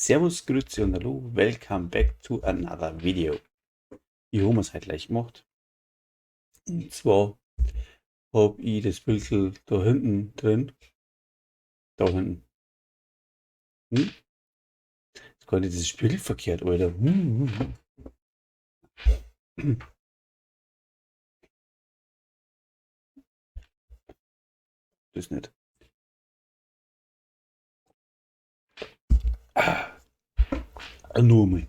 Servus, Grüezi und Hallo, welcome back to another video. Ich habe es heute leicht gemacht. Und zwar hab ich das Bild da hinten drin. Da hinten. Hm? Jetzt kann ich das Spiegel verkehrt, Alter. Das nicht. Ah, nur mal.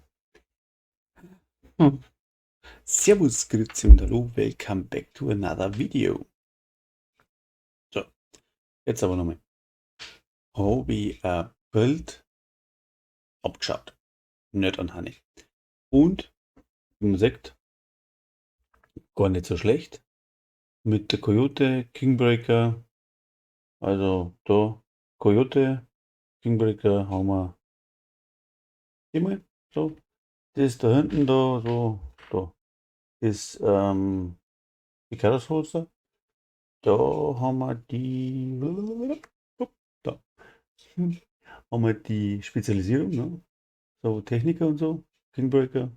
Servus, Grüezi und Hallo, welcome back to another video. So, jetzt aber nochmal. Habe ich ein Bild abgeschaut. Nicht an Hanni. Und, wie man sieht, gar nicht so schlecht. Mit der Coyote, Kingbreaker. Also da, Coyote, Kingbreaker haben wir immer so. Das da hinten da, so, da ist die Karosholster. Da haben wir die, da haben wir die Spezialisierung, ne? So Techniker und so, Kingbreaker.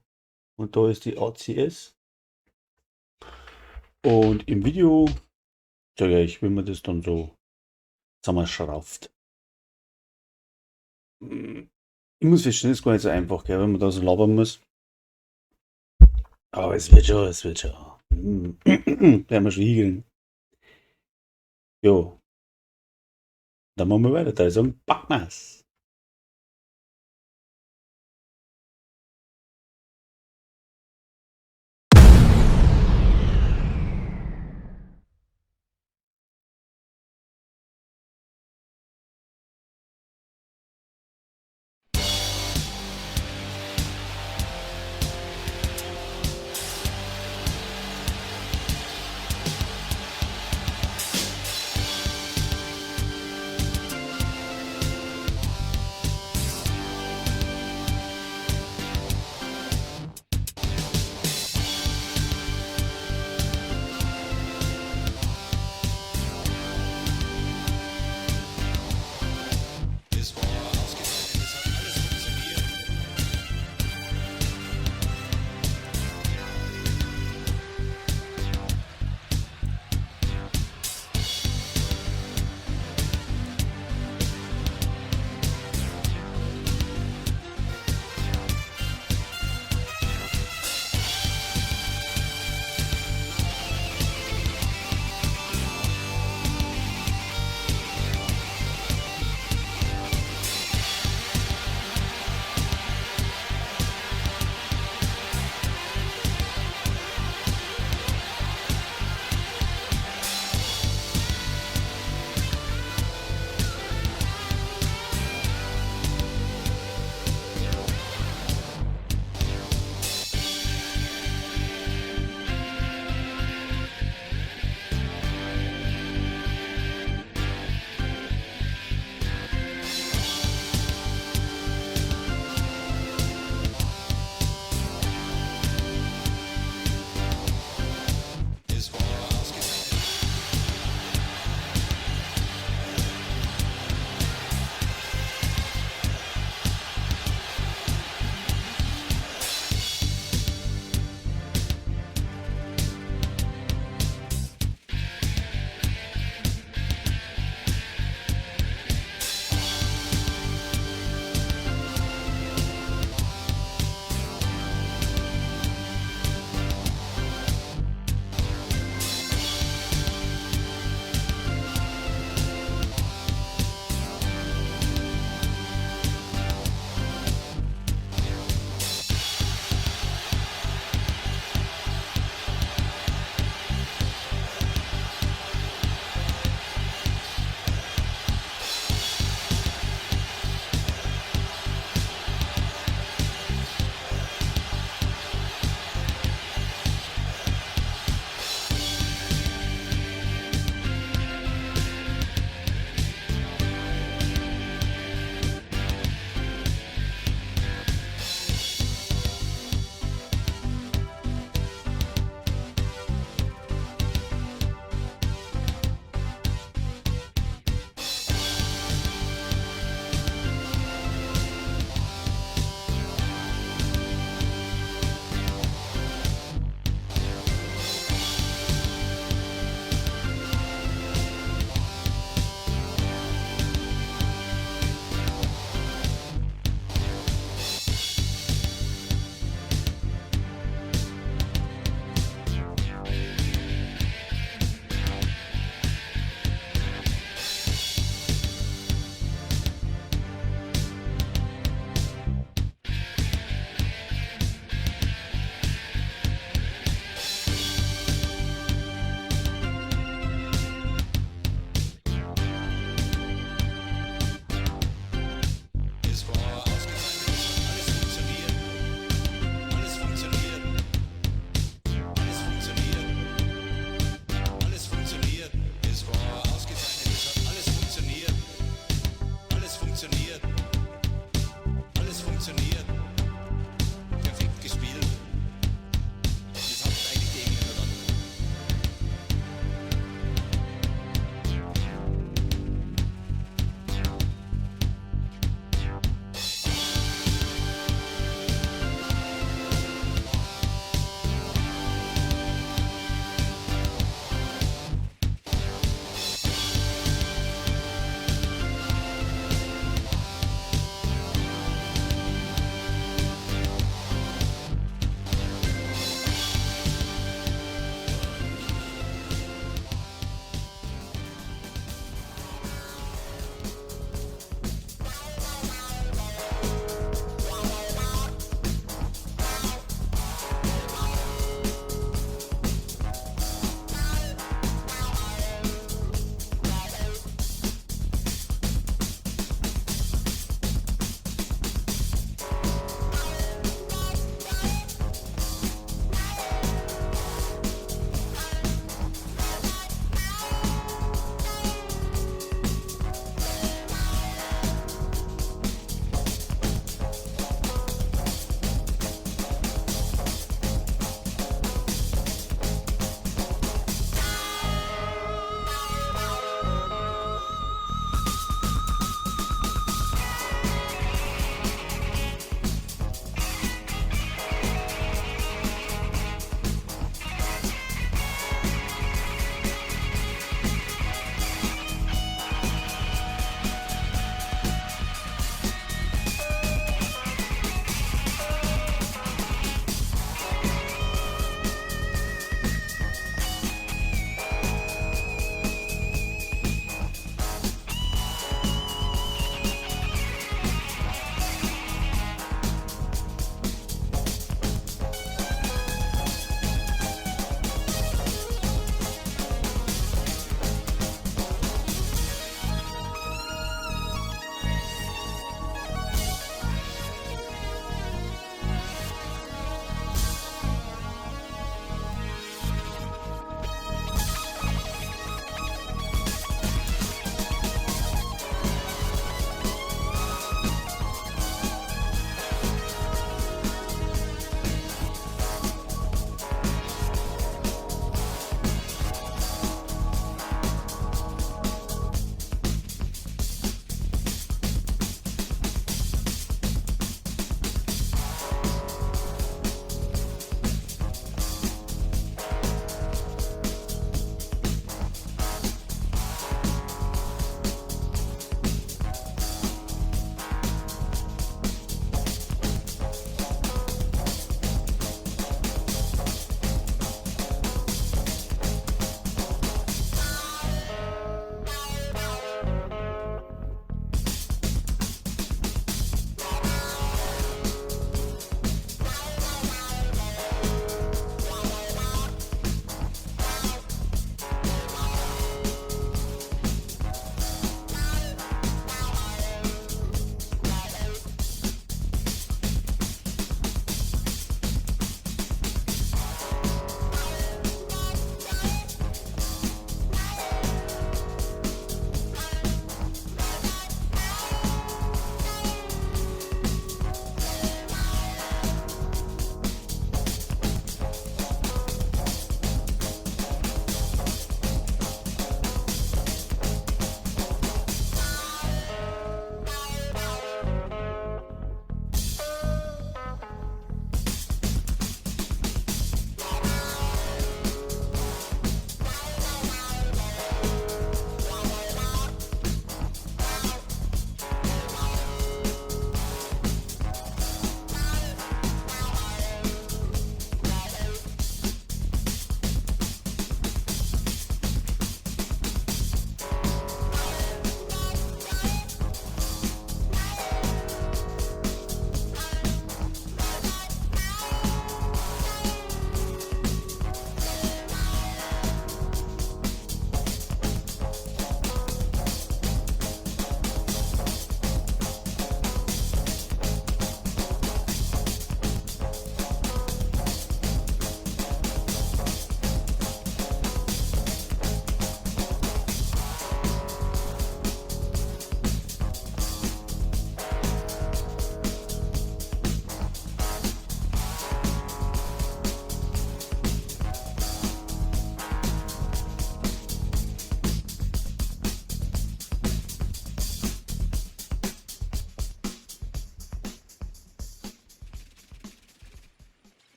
Und da ist die ACS. Und im Video zeige ich, wie man das dann so zusammenschrauft. Ich muss feststellen, das ist gar nicht so einfach, gell, wenn man da so labern muss. Aber es wird schon, es wird schon. Werden wir schon hinkriegen. Jo. Dann machen wir weiter. Da ist ein Backmaß.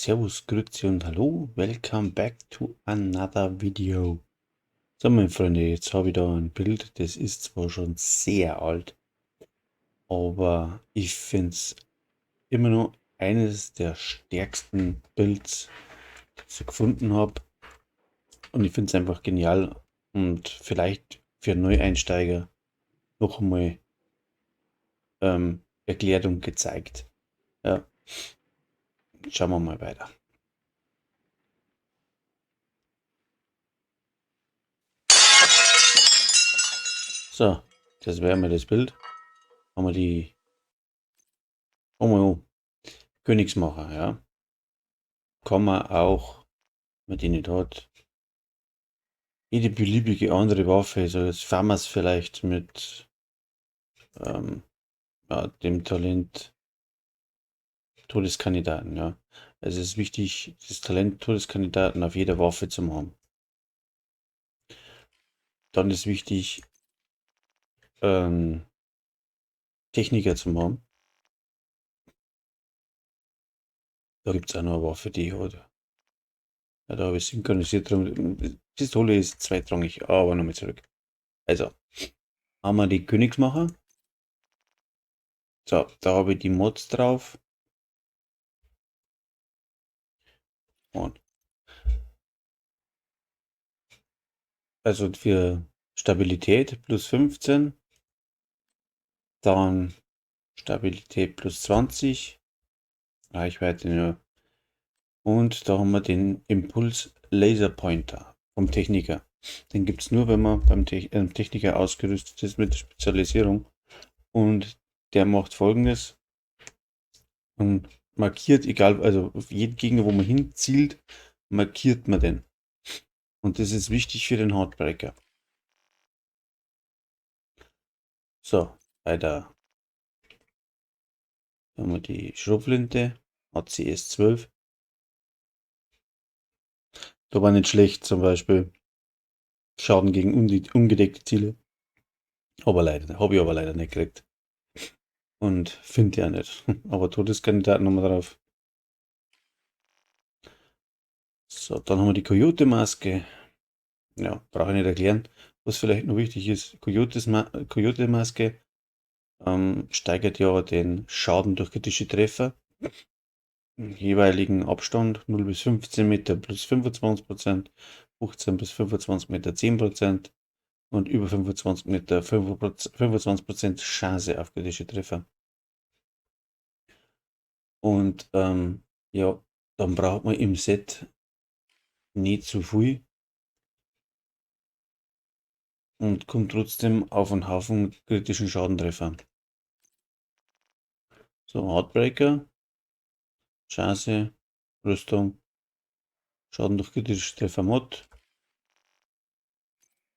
Servus, Grüezi und Hallo, welcome back to another video. So, meine Freunde, jetzt habe ich da ein Build, das ist zwar schon sehr alt, aber ich finde es immer noch eines der stärksten Builds, die ich gefunden habe. Und ich finde es einfach genial und vielleicht für Neueinsteiger noch einmal erklärt und gezeigt. Ja. Schauen wir mal weiter. So, das wäre mal das Build. Haben wir die oh, Königsmacher, ja. Kann man auch, wenn man die nicht hat, jede beliebige andere Waffe, so das FAMAS vielleicht mit ja, dem Talent Todeskandidaten, ja. Also es ist wichtig, das Talent Todeskandidaten auf jeder Waffe zu haben. Dann ist wichtig, Techniker zu haben. Da gibt es auch noch eine Waffe, die ich hat. Ja, da habe ich synchronisiert drum. Pistole ist zweitrangig, aber nochmal zurück. Also, haben wir die Königsmacher. So, da habe ich die Mods drauf. Und also für Stabilität plus 15, dann Stabilität plus 20, Reichweite nur. Und da haben wir den Impuls Laser Pointer vom Techniker. Den gibt es nur, wenn man beim Techniker ausgerüstet ist mit der Spezialisierung. Und der macht Folgendes und markiert, egal, also auf jeden Gegner, wo man hinzielt, markiert man den. Und das ist wichtig für den Heartbreaker. So, weiter. Da haben wir die Schrotflinte, ACS 12. Da war nicht schlecht, zum Beispiel Schaden gegen ungedeckte Ziele. Hab ich aber leider nicht gekriegt. Und finde ja nicht. Aber Todeskandidaten haben wir drauf. So, dann haben wir die Coyote-Maske. Ja, brauche ich nicht erklären. Was vielleicht noch wichtig ist, Coyote-Maske steigert ja den Schaden durch kritische Treffer. Im jeweiligen Abstand 0 bis 15 Meter plus 25%, 15 bis 25 Meter 10% und über 25 Meter 25% Chance auf kritische Treffer. Und ja, dann braucht man im Set nicht zu viel und kommt trotzdem auf einen Haufen kritischen Schadentreffer. So, Heartbreaker, Chance, Rüstung, Schaden durch kritische Treffer Mod,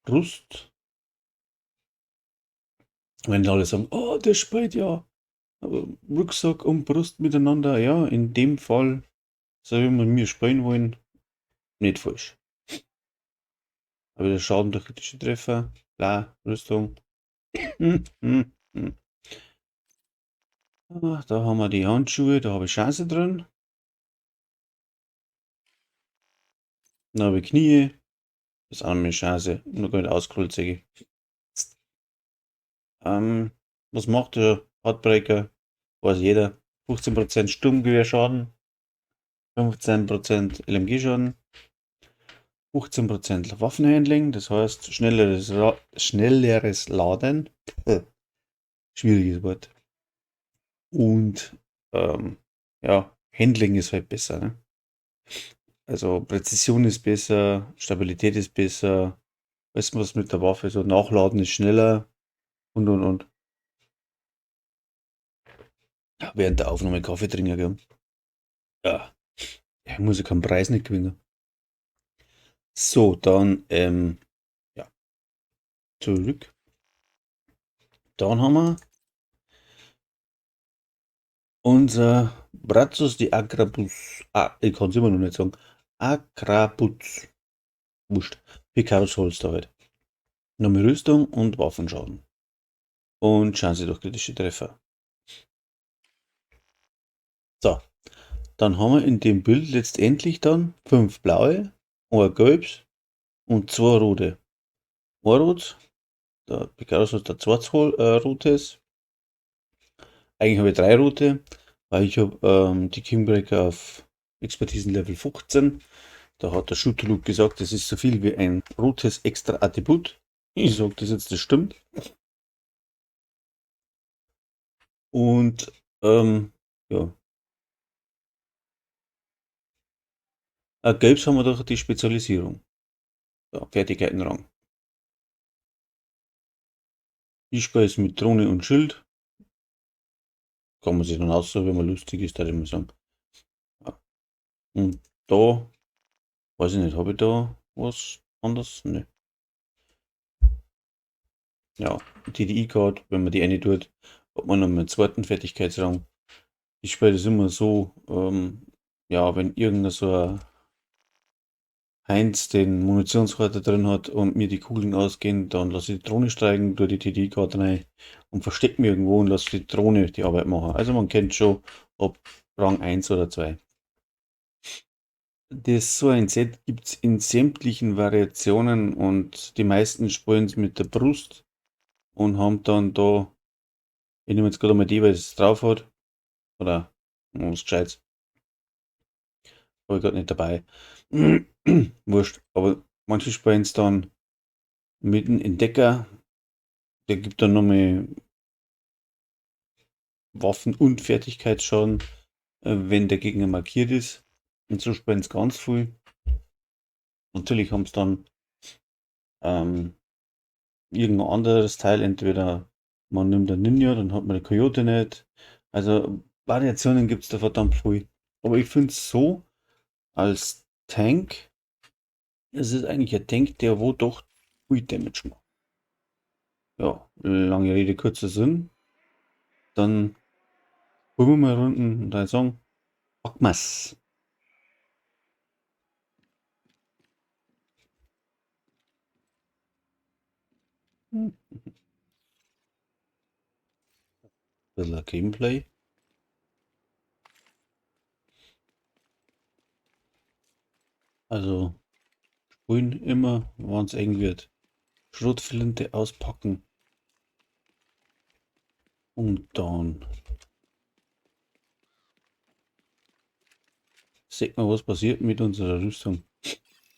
Brust. Wenn alle sagen, oh, der spielt ja, aber Rucksack und Brust miteinander, ja, in dem Fall, so wie wir mir spielen wollen, nicht falsch. Aber der Schaden durch kritische Treffer, bla, Rüstung. Ah, da haben wir die Handschuhe, da habe ich Chance drin. Dann habe ich Knie. Das ist auch noch eine Chance. Nur gar nicht ausgerollt, sehe ich. Was macht der Heartbreaker? Weiß jeder. 15% Sturmgewehrschaden, 15% LMG-Schaden, 15% Waffenhandling, das heißt schnelleres Laden. Schwieriges Wort. Und ja, Handling ist halt besser. Ne? Also Präzision ist besser, Stabilität ist besser, weißt du was mit der Waffe, so Nachladen ist schneller und und. Ja, während der Aufnahme Kaffee trinken, gell? Ja, ich muss ja keinen Preis nicht gewinnen. So, dann ja, zurück. Dann haben wir unser Brazos de Agrabus. Ah, ich kann's immer noch nicht sagen. Agrabuz. Wurscht. Picaros Holster halt. Nochmal Rüstung und Waffenschaden. Und Chance durch kritische Treffer. So. Dann haben wir in dem Bild letztendlich dann 5 blaue, 1 gelbes und 2 rote. Ein rot, der Pegasus hat der 2 rotes. Eigentlich habe ich 3 rote, weil ich hab die Kingbreaker auf Expertisen Level 15. Da hat der Shooter Luke gesagt, das ist so viel wie ein rotes extra Attribut. Ich sag das jetzt, das stimmt. Und ja. Gelbs haben wir doch die Spezialisierung. Ja, Fertigkeitenrang. Ich spiele es mit Drohne und Schild. Kann man sich dann aussuchen, wenn man lustig ist, würde ich mal sagen. Ja. Und da, weiß ich nicht, habe ich da was anderes? Ne. Ja, die TDI-Card, wenn man die eine tut, hat man noch einen zweiten Fertigkeitsrang. Ich spiele das immer so, ja, wenn irgendein so ein Heinz den Munitionshalter drin hat und mir die Kugeln ausgehen, dann lasse ich die Drohne steigen, tue die TDI-Karte rein und verstecke mich irgendwo und lasse die Drohne die Arbeit machen. Also man kennt schon, ob Rang 1 oder 2. So ein Set gibt's in sämtlichen Variationen und die meisten spielen's mit der Brust und haben dann da, ich nehme jetzt gerade mal die, weil es drauf hat, oder was Gescheites. Hab ich grad nicht dabei. Wurscht, aber manche spielen's dann mit dem Entdecker, der gibt dann nochmal Waffen- und Fertigkeitsschaden, wenn der Gegner markiert ist. Und so spielen's ganz viel. Natürlich haben's dann irgendein anderes Teil, entweder man nimmt einen Ninja, dann hat man die Coyote nicht. Also Variationen gibt's da verdammt viel. Aber ich find's so, als Tank, es ist eigentlich ein Tank, der wo doch viel Damage macht. Ja, lange Rede, kurzer Sinn. Dann holen wir mal Runden und dann sagen, Packmas. Ein bisschen Gameplay. Also spielen immer, wann's eng wird. Schrotflinte auspacken. Und dann sieht man, was passiert mit unserer Rüstung.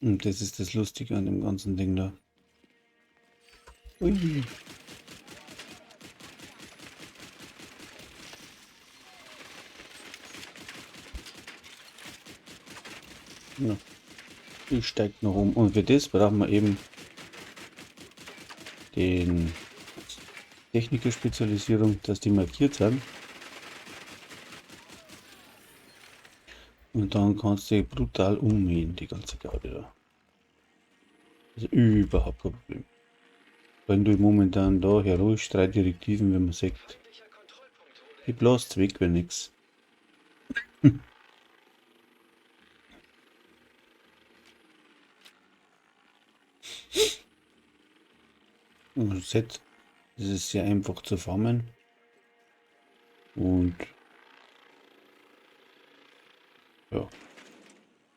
Und das ist das Lustige an dem ganzen Ding da. Ui. Ja. Ich steig noch um. Und für das brauchen wir eben den Techniker-Spezialisierung, dass die markiert sind. Und dann kannst du die brutal ummähen, die ganze Garde da. Das ist überhaupt kein Problem. Wenn du momentan da heroisch 3 Direktiven, wenn man sagt, die blast weg, wenn nix. Und Set, das ist sehr einfach zu farmen. Und ja,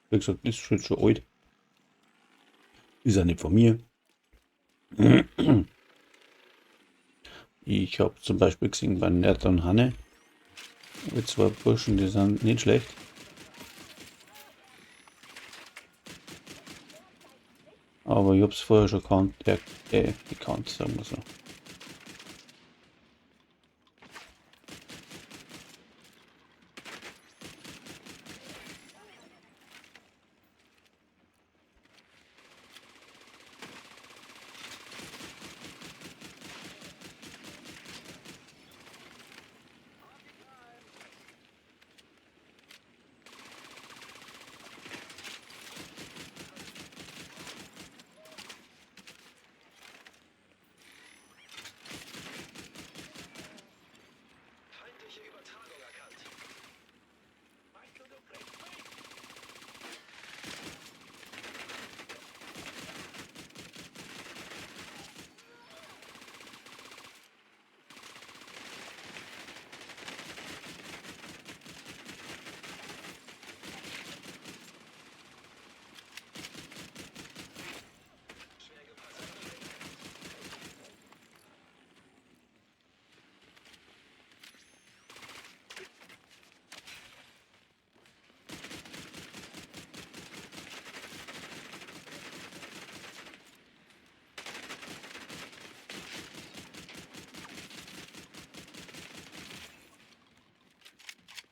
wie gesagt, ist schon alt. Ist auch nicht von mir. Ich hab zum Beispiel gesehen bei Nerd und Hanne, die 2 Burschen, die sind nicht schlecht. Aber ich hab's vorher schon gekannt, sagen wir so.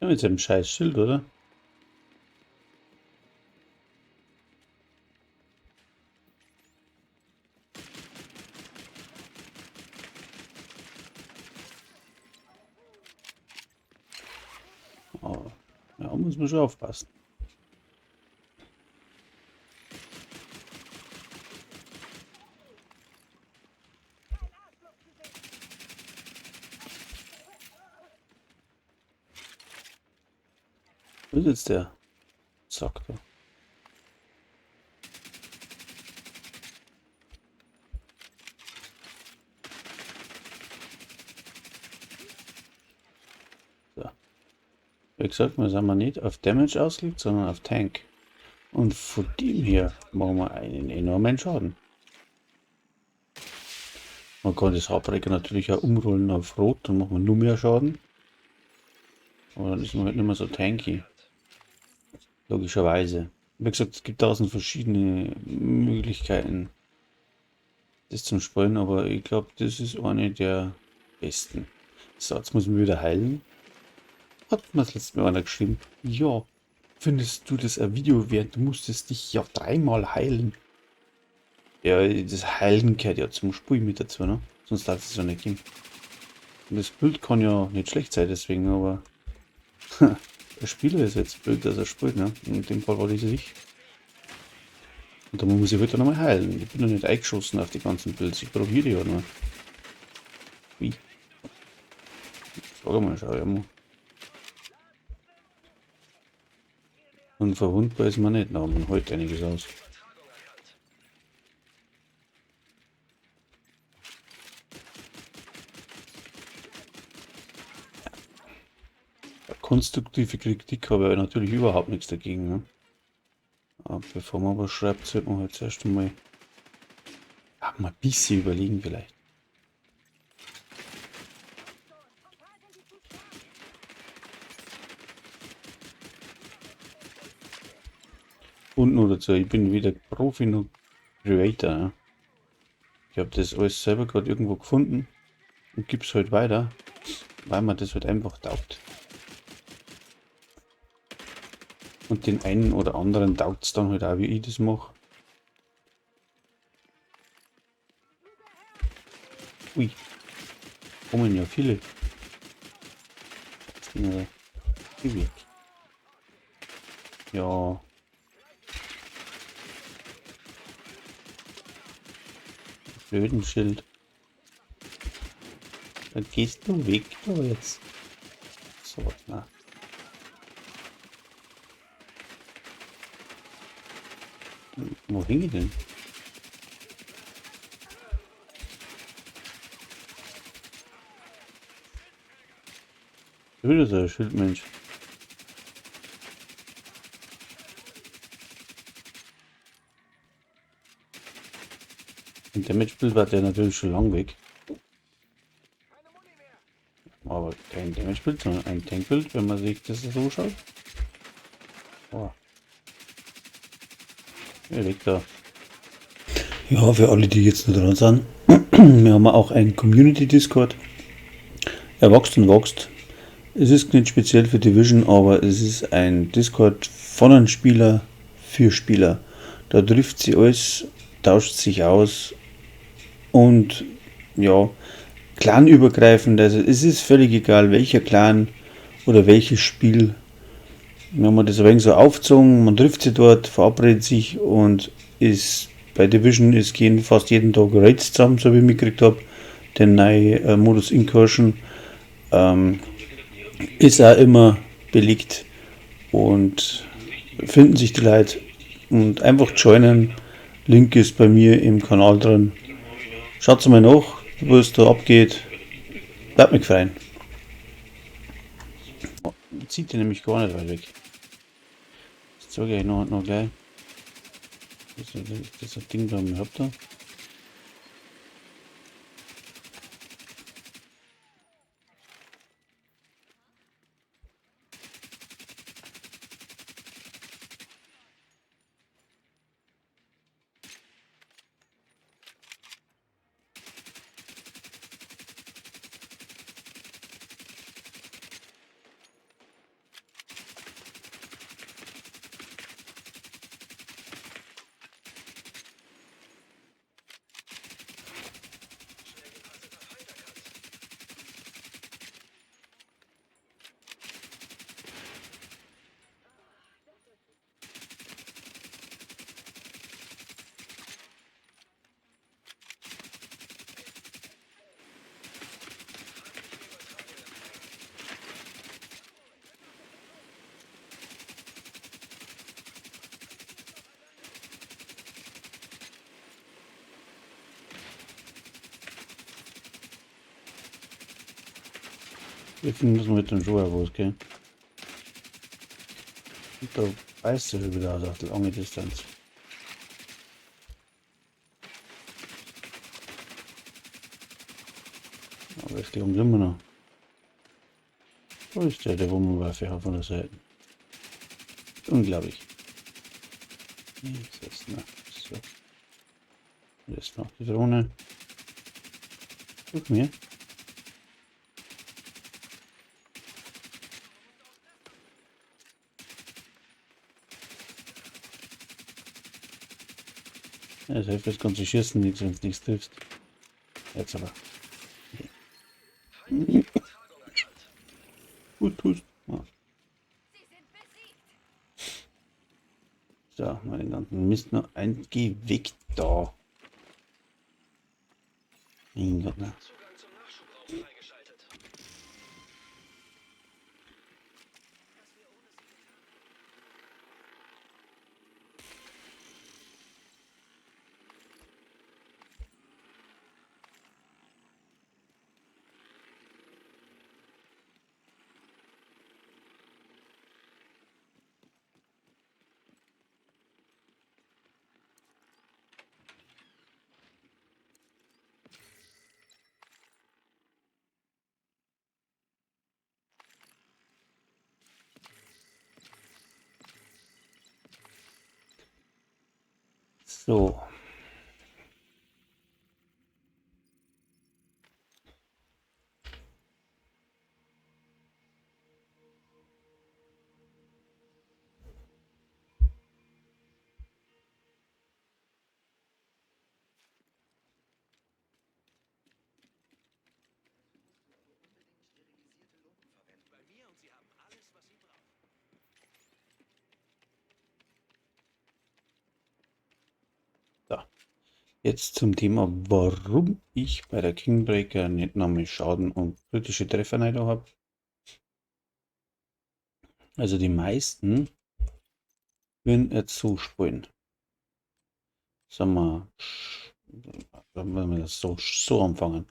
Ja, mit seinem scheiß Schild, oder? Oh, ja, muss man schon aufpassen. Wo ist jetzt der? Zack da. So. Wie gesagt, wir sind nicht auf Damage ausgelegt, sondern auf Tank. Und von dem her machen wir einen enormen Schaden. Man kann das Heartbreaker natürlich auch umrollen auf Rot, dann machen wir nur mehr Schaden. Aber dann ist man halt nicht mehr so tanky. Logischerweise. Wie gesagt, es gibt 1000 verschiedene Möglichkeiten, das zum Spielen, aber ich glaub, das ist eine der besten. So, jetzt muss man wieder heilen. Hat mir das letzte Mal einer geschrieben. Ja, findest du das ein Video wert? Du musstest dich ja 3-mal heilen. Ja, das Heilen gehört ja zum Spiel mit dazu, ne? Sonst darf es ja nicht gehen. Und das Bild kann ja nicht schlecht sein, deswegen, aber der Spieler ist jetzt blöd, dass er spielt, ne? In dem Fall war das ich. Und da muss ich heute nochmal heilen. Ich bin noch nicht eingeschossen auf die ganzen Builds. Ich probiere die ja nur. Wie? Schau mal, schau ich mal. Und verwundbar ist man nicht, aber man holt einiges aus. Konstruktive Kritik habe ich natürlich überhaupt nichts dagegen. Ne? Aber bevor man was schreibt, sollte man halt zuerst einmal, ja, mal ein bisschen überlegen vielleicht. Und nur dazu, ich bin weder Profi noch Creator. Ne? Ich hab das alles selber grad irgendwo gefunden und gib's halt weiter, weil man das halt einfach taugt. Und den einen oder anderen taugt's dann halt auch, wie ich das mach. Ui. Kommen ja viele. Ja, geh weg. Ja. Blöden Schild. Dann gehst du weg da jetzt. So, na. Wo hing ich denn? Wieder so ein Schildmensch. Und der Matchbild war der natürlich schon lang weg. Aber kein Damage-Bild, sondern ein Tankbild, wenn man sich das so schaut. Oh. Ja, weg da. Ja, für alle, die jetzt noch dran sind, wir haben auch einen Community-Discord. Er wächst und wächst. Es ist nicht speziell für Division, aber es ist ein Discord von einem Spieler für Spieler. Da trifft sich alles, tauscht sich aus und ja, clanübergreifend. Also es ist völlig egal, welcher Clan oder welches Spiel. Wir haben das ein wenig so aufgezogen, man trifft sich dort, verabredet sich und ist bei Division, es gehen fast jeden Tag Raids zusammen, so wie ich mitgekriegt hab. Den neuen Modus Incursion ist auch immer belegt und finden sich die Leute und einfach joinen. Link ist bei mir im Kanal drin. Schaut mal nach, wo es da abgeht. Bleibt mich freuen. Oh, zieht die nämlich gar nicht weit weg. Das zeige ich euch noch gleich. Das ist das Ding da im Hub da. Treffen müssen wir mit dem Schuh was, gell? Und da beißt er schon wieder aus auf die lange Distanz. Aber es kommt immer noch. Wo ist der, der Wummenwaffe hat von der Seite? Unglaublich. Jetzt noch. So. Jetzt noch die Drohne. Guck mir. Das hilft das ganze Schießen nichts, wenn es nichts trifft. Jetzt aber. Okay. Gut, tust. Ja. So, mal den ganzen Mist noch eingewickt da. Mein Gott, ne? So. Jetzt zum Thema, warum ich bei der Kingbreaker nicht nochmal Schaden und kritische Treffer nicht habe. Also die meisten würden jetzt so spielen. Sagen wir, wenn wir das so anfangen.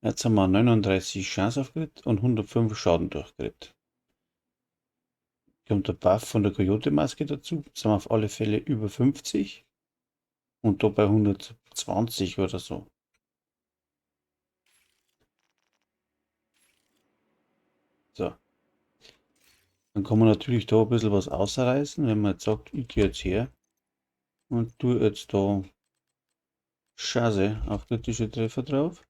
Jetzt haben wir 39 Chance auf Crit und 105 Schaden durch Crit. Kommt der Buff von der Coyote-Maske dazu, sind wir auf alle Fälle über 50. Und da bei 120 oder so. So. Dann kann man natürlich da ein bisschen was ausreißen, wenn man jetzt sagt, ich gehe jetzt her und tue jetzt da Scheiße auf kritische Treffer drauf,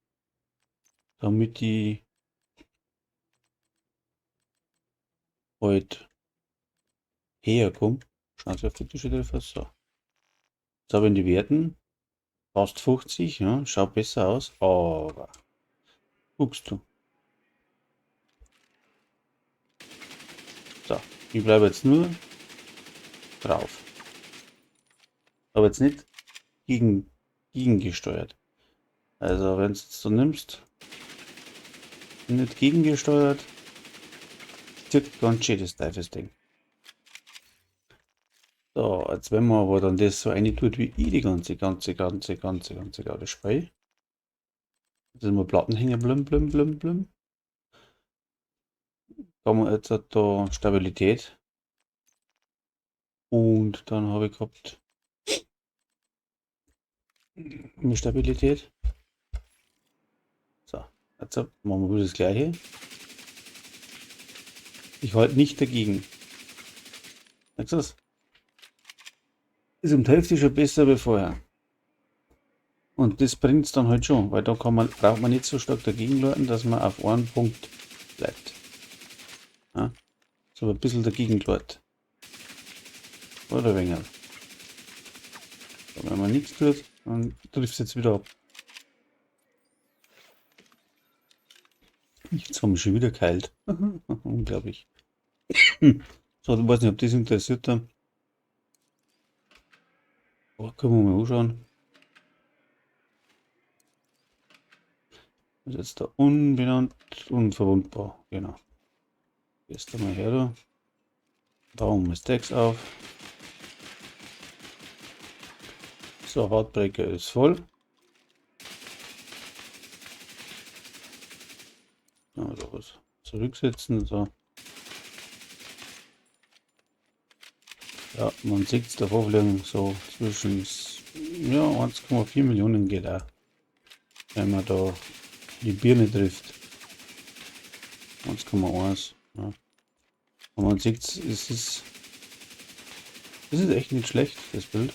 damit die halt herkommt. Chance auf kritische Treffer, so. Jetzt habe ich die Werten fast 50, ja, schaut besser aus, aber guckst du. So, ich bleibe jetzt nur drauf. Aber jetzt nicht gegengesteuert. Also wenn du es so nimmst, nicht gegengesteuert, zirkt ganz schön das Teufelsding. So, jetzt wenn man aber dann das so eine tut wie ich die ganze Spiel. Jetzt sind wir Platten hängen, blum, blum, blum, blum. Kann man jetzt da Stabilität. Und dann habe ich gehabt eine Stabilität. So, jetzt machen wir das Gleiche. Ich halte nicht dagegen. Merkst du das? Ist um die Hälfte schon besser wie vorher. Und das bringt es dann halt schon, weil da braucht man nicht so stark dagegen läuten, dass man auf einen Punkt bleibt. Ja? So ein bisschen dagegen läutet. Oder weniger. So, wenn man nichts tut, dann trifft es jetzt wieder ab. Jetzt haben wir schon wieder geheilt. Unglaublich. So, ich weiß nicht, ob das interessiert hat. Oh, können wir mal anschauen. Das ist jetzt da unbenannt, unverwundbar. Genau. Gehst du mal her da. Bauen wir Stacks auf. So, Heartbreaker ist voll. Ja, so was. Zurücksetzen. So. Ja, man sieht es davor fliegen, so zwischen, ja, 1,4 Millionen geht auch. Wenn man da die Birne trifft. 1,1. Ja. Und man sieht, es ist echt nicht schlecht, das Bild.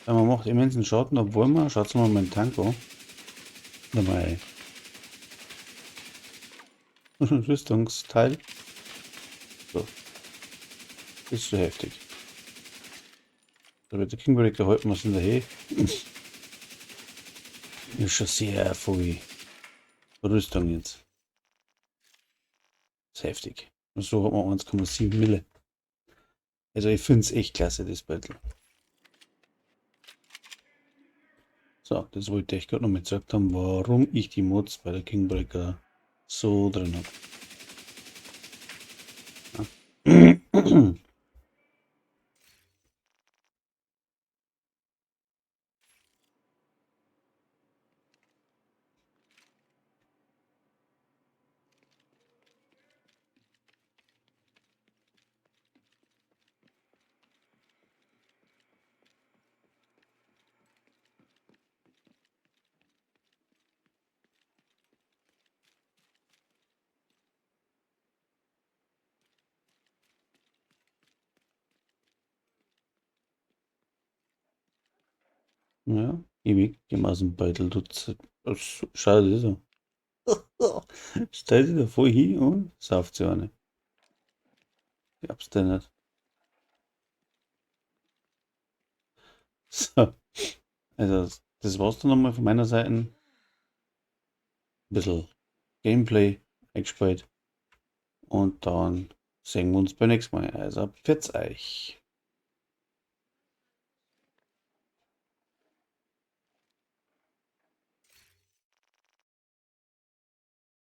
Ja, man macht immensen Schaden, obwohl man, schaut mal meinen Tank an. Mein Rüstungsteil. So. Ist so heftig. So, mit der Kingbreaker halten wir es in der Höhe. Ist schon sehr viel Rüstung jetzt. Ist heftig. Und so hat man 1,7 Mille. Also ich finde es echt klasse, das Battle. So, das wollte ich gerade noch mal gesagt haben, warum ich die Mods bei der Kingbreaker so drin habe. Ja. Ja, geh mal aus dem Beutel, du schade, so. Stell dich da voll hin und sauft sie eine. Glaubst du nicht. So. Also, das war's dann nochmal von meiner Seite. Ein bisschen Gameplay eingespielt. Und dann sehen wir uns beim nächsten Mal. Also, pfiat's euch.